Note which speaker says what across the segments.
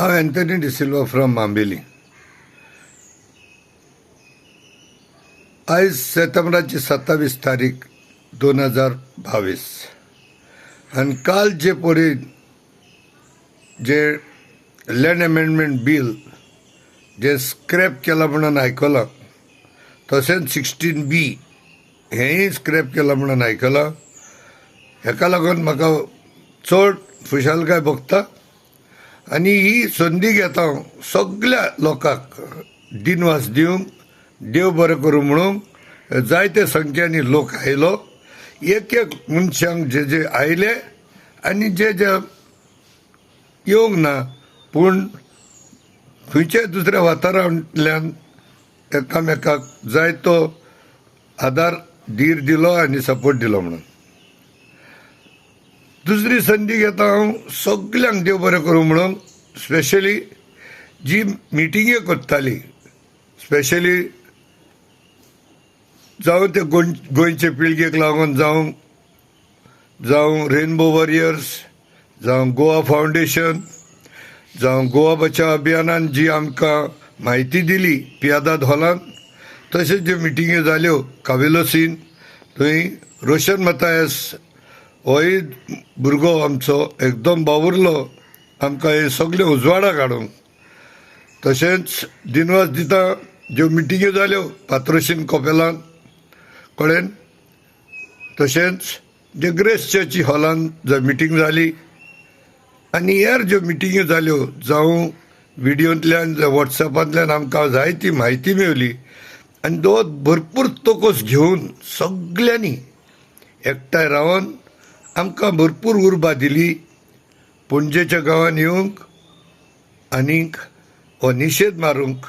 Speaker 1: हांव Anthony D'Silva from मांबेली. आयज सेप्टेंबराची 27 तारीख 2022 आनी काल जे पळय जे लँड अमेंडमेंट बील जे स्क्रॅप केलां म्हणून आयकलां, तशेंच 16B हेंय स्क्रॅप केलां म्हणून आयकलां. हेका लागून म्हाका चड खुशालकाय भोगता आनी ही संदी घेता हांव सगल्या लोकांक दिनवास दिवंक, देव बरें करूं म्हणूंक. जायते संख्यांनी लोक आयलो, एक एक मनशांक जे जे आयले आनी जे जे येवंक ना पूण खंयच्याय दुसऱ्या वाठारांतल्यान एकामेकाक जाय तो आदार धीर दिलो आनी सपोर्ट दिलो म्हणून. दुसरी संदी घेता हांव सगल्यांक देव बरें करूं म्हणून, स्पेशली जी मिटिंग्यो करताली, स्पेशली जावं ते गोंयचे पिळगेक लागून जावं, जावं रेनबो वॉरियर्स, जावं गोवा फावंडेशन, जावं गोवा बचाव अभियानान जी आमकां म्हायती दिली पियादाद हॉलान, तशेंच ज्यो मिटिंग्यो जाल्यो कावेलोसीन, थंय रोशन मतायस होय भुरगो आमचो एकदम बावुरलो आमकां हें सगळें उजवाडाक हाडूंक. तशेंच दिनवास दिता ज्यो मिटिंग्यो जाल्यो पात्रोशीन कोपेलान कडेन, तशेंच जे ग्रेस चर्ची हॉलान जंय मिटींग जाली आनी हेर ज्यो मिटिंग्यो जाल्यो, जावं विडियोंतल्यान वॉट्सएपांतल्यान आमकां जायती म्हायती मेवली आनी दो भरपूर तोकोस घेवन सगल्यांनी एकठांय रावन आमकां भरपूर उर्बा दिली पणजेच्या गांवांत येवंक आनीक हो निशेध मारूंक.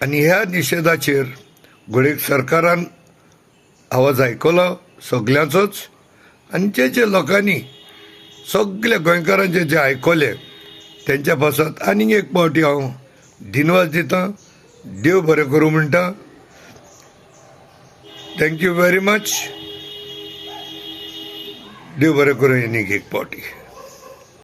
Speaker 1: आनी ह्या निशेधाचेर घडयेक सरकारान आवाज आयकलो सगल्यांचोच आनी जे जे लोकांनी सगल्या गोंयकारांचे जे आयकले तेंच्या पासत आनीक एक फावटी हांव दिनवास दितां, देव बरें करूं म्हणटा. Thank you very much. देव बरें करूं आनीक एक फावटी.